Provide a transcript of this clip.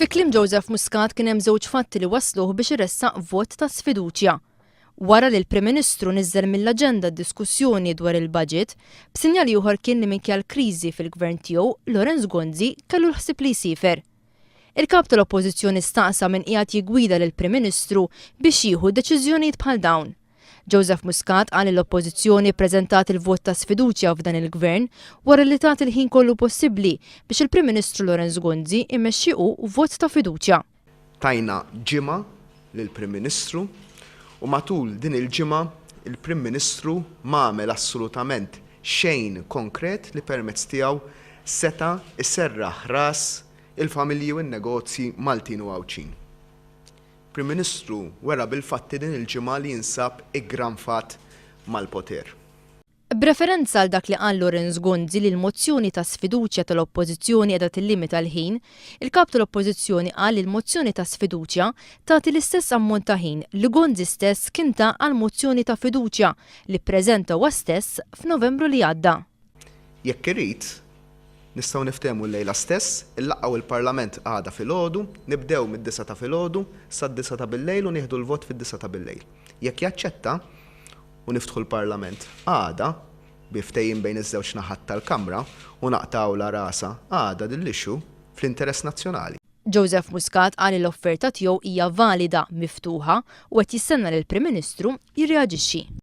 Fi kliem Joseph Muscat kien hemm żewġ fatti li wassluh biex iressaq vot ta' sfiduċja. Wara li l-Prim Ministru niżżel mill-aġenda d-diskussjoni dwar il-budget, b'sinjal ieħor kien li minkejja l-kriżi fil-Gvern tiegħu, Lawrence Gonzi kellu l-ħsieb li jsiefer. Il-Kap tal-Oppożizzjoni staqsa min qiegħed jiggwida lill-Prim Ministru biex jieħu deċiżjonijiet bħal dawn. Joseph Muscat qal li l-Oppożizzjoni ppreżentat il-vot ta' sfiduċja f'dan il-Gvern wara li tat il-ħin kollu possibbli biex il-Prim Ministru Lawrence Gonzi jmexxi hu vot ta' fiduċja. Tajna ġimgħa lill-Prim Ministru u matul din il-ġimgħa il-Prim Ministru m'għamel assolutament xejn konkret li permezz tiegħu seta' jserraħ ras il-familji u n-negozji Maltin u Għawdxin. Prim Ministru wera bil-fatti din il-ġimgħa li jinsab iggranfat mal-poter. B'referenza għal dak li qal Lawrence Gonzi li l-mozzjoni ta' sfiduċja tal-Oppożizzjoni qiegħda tillimita l-ħin, il-Kap tal-Oppożizzjoni qal li l-mozzjoni ta' sfiduċja tagħti l-istess ammont ta' ħin li Gonzi stess kien ta għall-mozzjoni ta' fiduċja li ppreżenta huwa stess f'Novembru li għadda. Jekk irid, nistgħu niftehmu llejla stess, illaqgħu il-Parlament għada filgħodu, nibdew mid-disgħa ta' filgħodu sad-disgħa ta' billejl u nieħdu l-vot fid-disgħa ta' billejl. Jekk jaċċetta u niftħu l-Parlament għada, bi ftehim bejn iż-żewġ naħat tal-Kamra u naqtgħulha rasha għada din l-issue fl-interess nazzjonali. Joseph Muscat qal li l-offerta tiegħu hija valida, miftuħa u qed jistenna lill-Prim Ministru jirreaġixxi.